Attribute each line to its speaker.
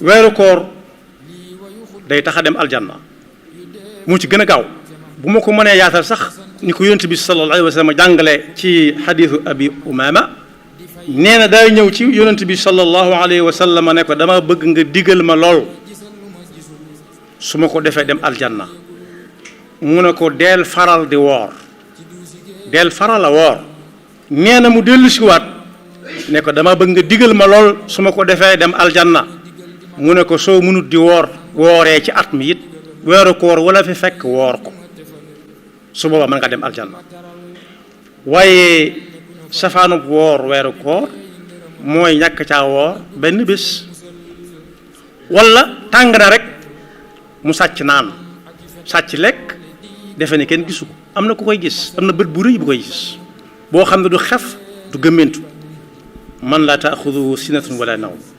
Speaker 1: weeru koor day tax a dem aljanna mu ci gën a gaaw bu ma ko mënee yaatal sax ni ko yonent bi sallallahu alayhi wa sallam jàngale ci xadiisu abi umaama nee na day ñëw ci yonent bi sallallahu alayhi wa sallam ne ko dama bëgg nga digal ma lool su ma ko defee dem aljanna mu ne ko deel faral di woor deel faral a woor nee na mu dellu siwaat ne ko dama bëgg nga digal ma lool su ma ko defee dem aljanna mu ne ko soo mënut di wooree ci at mi it weeru koor wala fi fekk woor ko su boobaa mën nga dem aljanna waaye safaanub woor weeru koor mooy ñàkk caa woor benn bés wala tàng na rek mu sàcc naan sàcc lekk defe ne kenn gisu ko am na ku koy gis am na bët bu rëy bu koy gis boo xam ne du xef du gëmmentu man laa taaxuduhu sinatun wala nawm